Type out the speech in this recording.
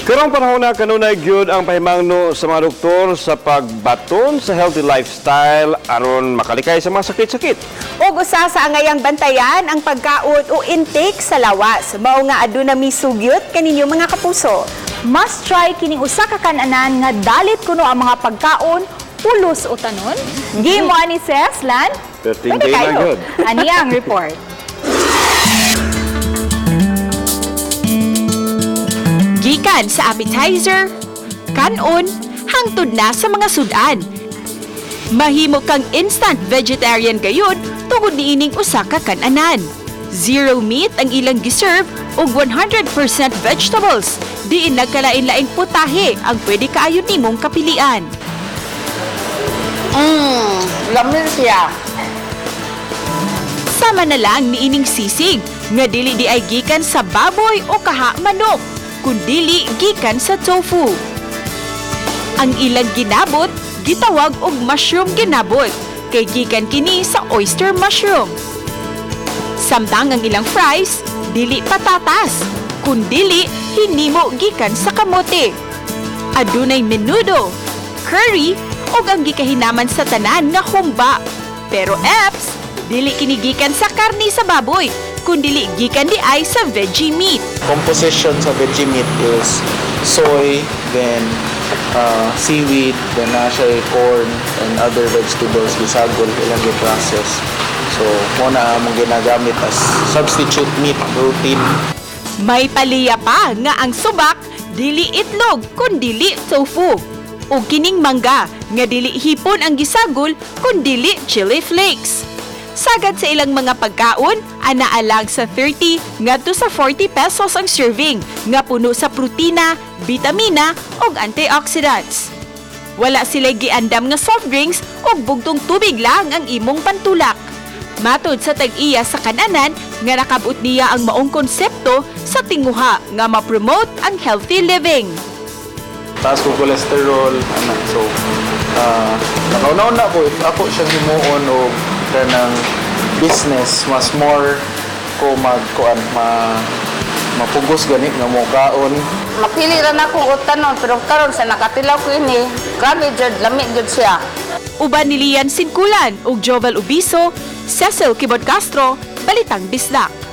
Karong panahon na, kanunay gyud ang pahimangno sa mga doktor sa pagbaton sa healthy lifestyle aron makalikay sa mga sakit-sakit. Ug usa sa angayang bantayan ang pagkaon o intake sa lawas. Mao nga aduna mi sugyot kaninyo, mga kapuso. Must try kining usa ka kananan nga dalit kuno ang mga pagkaon, pulos utanon. Gimo ani Ses, Lan? 13 Pwede day kayo. lang yun. Ani ang report. Gikan sa appetizer, kanon, hangtod na sa mga sudan. Mahimo kang instant vegetarian gayud tungod niining usa ka kananan. Zero meat ang ilang giserve ug 100% vegetables. Diin nagkalain-laing putahe ang pwede kaayo nimong kapilian. Lamin siya. Sama na lang niining sisig nga dili di ay gikan sa baboy o kaha manok, kundili gikan sa tofu. Ang ilang ginabot gitawag og mushroom ginabot kay gikan kini sa oyster mushroom. Samtang ang ilang fries dili patatas, kundili hinimo gikan sa kamote. Adunay menudo, curry ug ang gikahinaman sa tanan nga humba. Pero eps, dili kini gikan sa karni sa baboy, kundili gikan di ay sa veggie meat. Composition sa veggie meat is soy, then seaweed, then na siya corn and other vegetables gisagol ilang gi-process. So, mo na among ginagamit as substitute meat protein. May paliya pa nga ang subak dili itlog kundili tofu. Ug kining mangga nga dili hipon ang gisagol kundili chili flakes. Sagad sa ilang mga pagkaon, anaa lang sa 30 ngadto sa 40 pesos ang serving nga puno sa protina, bitamina ug antioxidants. Wala sila giandam nga soft drinks ug bugtong tubig lang ang imong pantulak. Matod sa tag-iya sa kananan nga nakabot niya ang maong konsepto sa tinguha nga ma-promote ang healthy living. Taas ko cholesterol, ana. So, nakauna-una ko, if ako siyang himuon o kanang business, mas more ko magkuan, mapugos gani nga mo kaon. Mapili ra na akong utanon pero karon sa nakatilaw ko ini, grabe jud, lami jud siya. Uban ni Lian Sinkulan ug Jovel Ubiso, Cecil Kibot Castro, Balitang Bisdak.